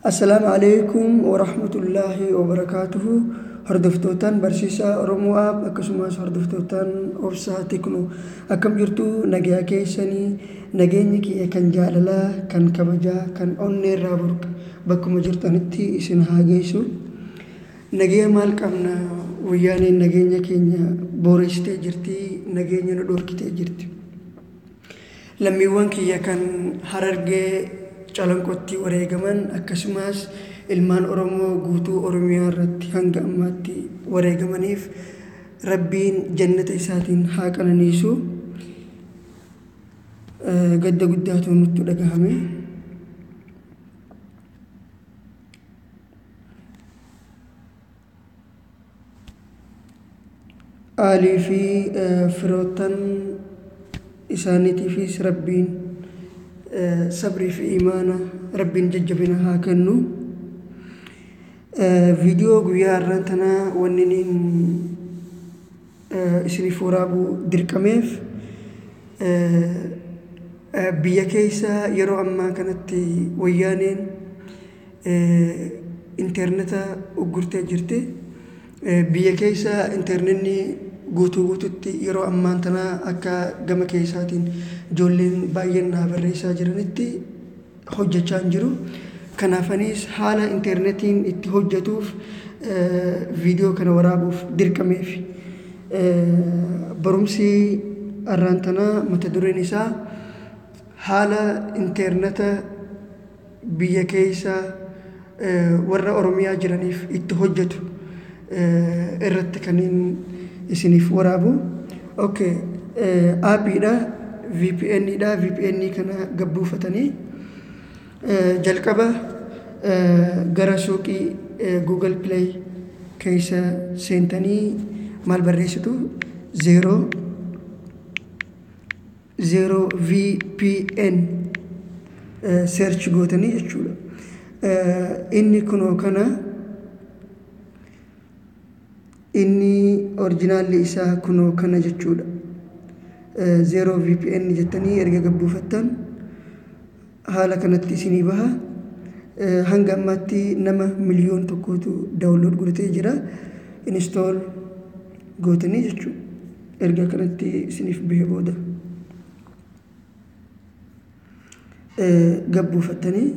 Assalaamu alaikum warahmatullaahi wabarakaatuhu. Hordoftootaan barsiisaa Oromoo App, akkasumas hordoftootaan Obsaa Teknoo, akkam jirtu? Nagayaa keessanii? Nageenyi kiyya kan jaalalaa, kan kabajaa, kan onnee irraa burqa bakkuma jirtanitti isin haa geessu. Nagaya maal qabna? Wayyaaneen nageenya keenya booressitee jirti, nageenya nu dhorkitee jirti. Lammiiwwan kiyya kan Harargee Calanqootti wareegaman, akkasumas ilmaan Oromoo guutuu Oromiyaa irratti hanga ammaatti wareegamaniif Rabbiin jannata isaatiin haa qananiisu. Gadda guddaatu nutti dhagahame. Aalii fi firoottan isaaniitiifis Rabbiin sabrii fi imaana, Rabbiin jajjabina haa kennu. Viidiyoo guyyaa har'aan tanaa wanni niin isiniif waraabuu dirqameef, biyya keessa yeroo ammaa kanatti wayyaaneen intarneeta uggurtee jirti. Biyya keessa intarneetni guutuu guututti yeroo ammaan tanaa akka gama keessaatiin ijoolleen baay'een naa barreessaa jiranitti hojjechaa hin jiru. Kanaafanis haala intarneetiin itti hojjetuuf viidiyoo kana waraabuuf dirqameef. Barumsi har'aan tanaa mata dureen isaa haala intarneeta biyya keessa warra Oromiyaa jiraniif itti hojjetu irratti kanneen isiniif waraabu. Okay, aappiidha, VPN dha, VPN kana gabbuufatanii jalqaba gara suuqii Google Play keessa seentanii maal barreessitu? 0 0 VPN search gootanii jechuudha. Inni kunoo kana, inni orjinaalli isaa kunoo kana jechuudha. 0 VPN jettanii erga gabbuufattan haala kanatti isinii baha. Hanga ammaatti nama 1,000,000tu download godhatee jira. Install gootanii jechuudha. Erga kanatti isiniif bahee booda gabbuufattanii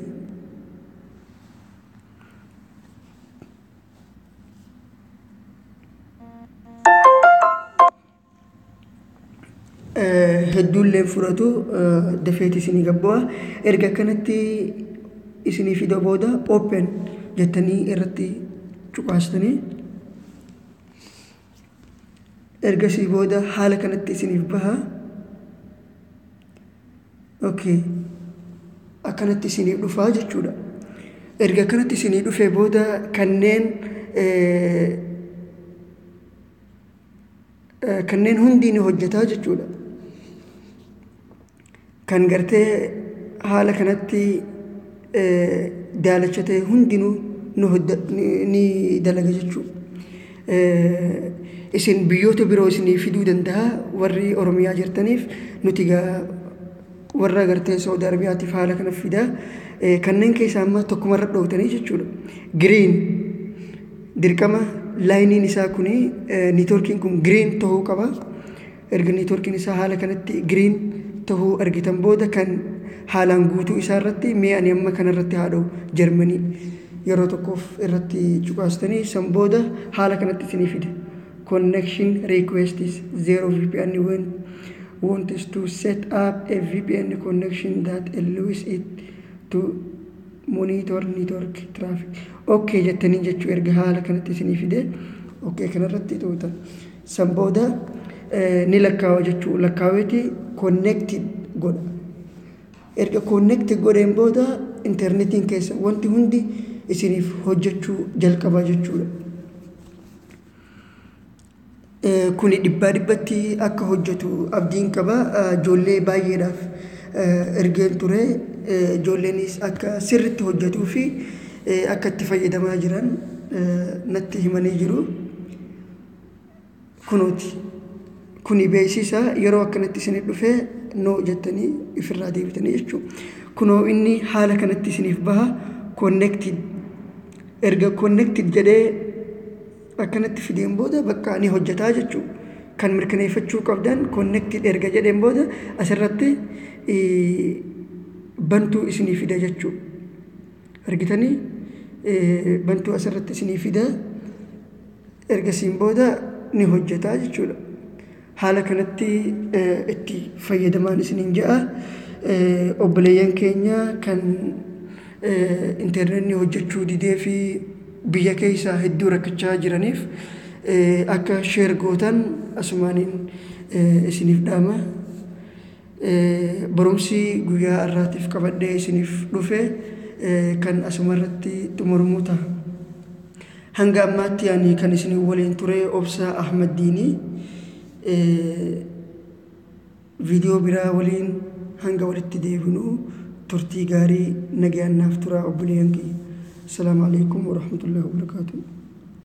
hedduullee fudhatu, dafeeti isinii gabbu'a. Erga kanatti isinii fida booda open jettanii irratti cuqaastanii, ergasii booda haala kanatti isiniif baha. Okay. Akkanatti isiniif dhufaa jechuudha. Erga akkanatti isinii dhufee booda kanneen hundi ni hojjetaa jechuudha. Kan gartee haala kanatti daalacha ta'e hundinuu ni dalaga jechuudha. Isin biyyoota biroo isinii fiduu danda'a warri Oromiyaa jirtaniif, nuti warra gartee Saudi Arabiyaatiif haala kana fida. Kanneen keessaa amma tokkumarra dhoowtanii jechuudha. Green dirqama laayiniin isaa kuni, niitoorkiin kun green ta'uu qaba. Erga niitoorkiin isaa haala kanatti green ta'uu argitan booda kan haalaan guutuu isaa irratti, mee ani amma kanarratti haa dha'u, Jarmanii yeroo tokkoof irratti cuqaastanii, san booda haala kanatti isinii fida. Connection request is 0 VPN when wants to set up a VPN connection that allows it to monitor network traffic. Okay jettanii jechuu, erga haala kanatti isinii fide okay kanarratti tuutan. San booda ni lakkaawa jechuu, lakkaaweeti connected godha. Erga connect godheen booda intarneetiin keessa wanti hundi isiniif hojjechuu jalqaba jechuudha. Kuni dhibbaa dhibbatti akka hojjetu abdiin qaba. Ijoollee baay'eedhaaf ergeen ture. Ijoolleenis akka sirritti hojjetuu fi akka itti fayyadamaa jiran natti himanii jiru. Kunooti. Kuni beeksisa yeroo akkanatti isinif dhufee no jettanii ifirraa deebitanii jechuudha. Kunoo inni haala kanatti isiniif baha. Connected erga connected jedhee akkanatti fideen booda bakka ni hojjetaa jechuudha. Kan mirkaneeffachuu qabdan, connected erga jedheen booda asirratti bantuu isinii fida jechuudha. Argitanii, bantuu asirratti isinii fida, ergasiin booda ni hojjetaa jechuudha. Haala kanatti itti fayyadamaan isiniin ja'a. Obboleeyyan keenya kan intarneetni hojjechuu didee fi biyya keessaa hedduu rakkachaa jiraniif akka share gootan asumaaniin isiniif dhaama. Barumsi guyyaa har'aatiif qabadhee isiniif dhufe kan asuma irratti xumuramuu ta'a. Hanga ammaatti ani kan isin waliin ture Obsaa Ahmad Diinii. Viidiyoo biraa waliin hanga walitti deebinu turtii gaarii, nagayaan naaf tura obboleeyyan kiyya. Asalaamu alaikum warahmatullahi wabarakaatuh.